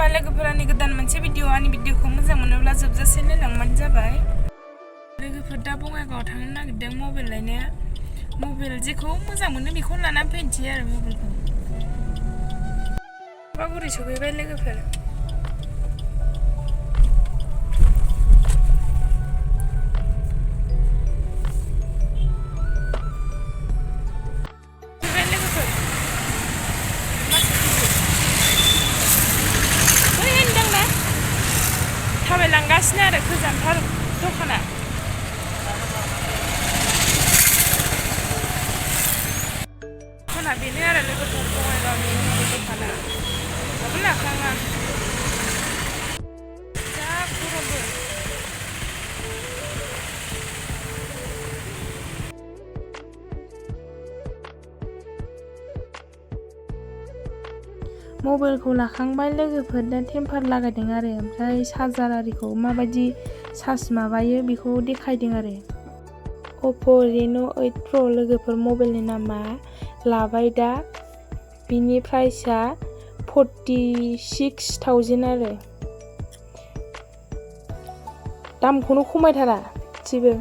होमबा लोगोफोरानि गोदान मोनसे भिडिअ आंनि भिडिअखौ मोजां मोनोब्ला जोबजासे नायलांबानो जाबाय। लोगोफोर दा बङाइगावआव थांनो नागिरदों मबाइल लायनो। मबाइल जेखौ मोजां मोनो बेखौ लानानै फैनोसै आरो मबाइलखौ। बागुरि सफैबाय लोगोफोर। थाबायलांगासिनो आरो गोजानथार दखाना। दखाना बेनो आरो लोगोफोर बङाइगावनि दखाना। माबो लाखाङा जा गरमबो। मबाइलखौ लाखांबाय लोगोफोर दा टेम्पार लागायदों आरो ओमफ्राय चार्जार आरिखौ माबायदि चार्ज माबायो बेखौ देखायदों आरो। Oppo Reno 8 Pro लोगोफोर मबाइलनि नामा लाबाय दा बिनि प्राइसआ 46,000 आरो दामखौनो खमायथारा एसेबो।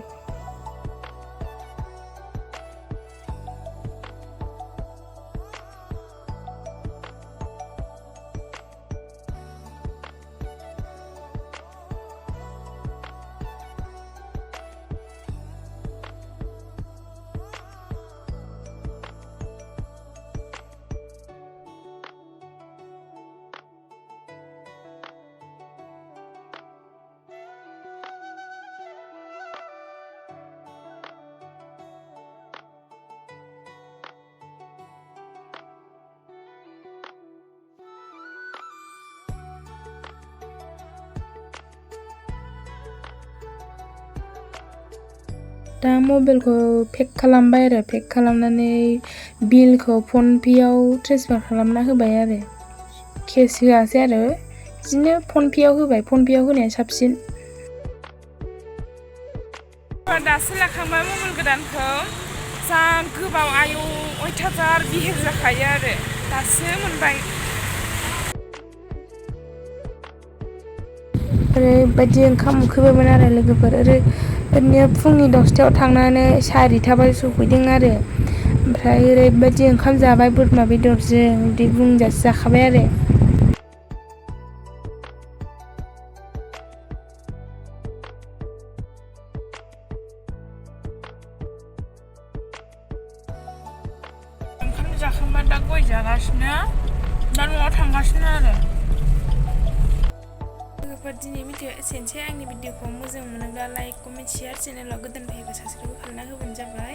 दा मबाइलखौ पेक खालामबाय आरो पेक खालामनानै बिलखौ फनपेआव ट्रेन्सफार खालामना होबाय आरो केस होआसै आरो बिदिनो फनपेआव होबाय। फनपेआव होनाया साबसिन। दासो लाखांबाय मबाइल गोदानखौ। जा गोबाव आयौ अयथासार बिहिर जाखायो आरो दासो मोनबाय। ओरैबायदि ओंखाम उखैबायमोन आरो लोगोफोर। ओरैनो फुंनि 10टायाव थांनानै 4:30 सफैदों आरो ओमफ्राय ओरैबायदि ओंखाम जाबाय बोरमा बेदरजों उदै बुंजासे जाखाबाय आरो। ओंखाम जाखांबा दा गय जागासिनो, दा न'आव थांगासिनो आरो। लोगोफोर दिनै भिडिअ एसेनोसै। आंनि भिडिअखौ मोजां मोनोब्ला लाइक, कमेन्ट, शेयार, चेनेलाव गोदान फैयोबा साबस्क्राइब खालामना होबानो जाबाय।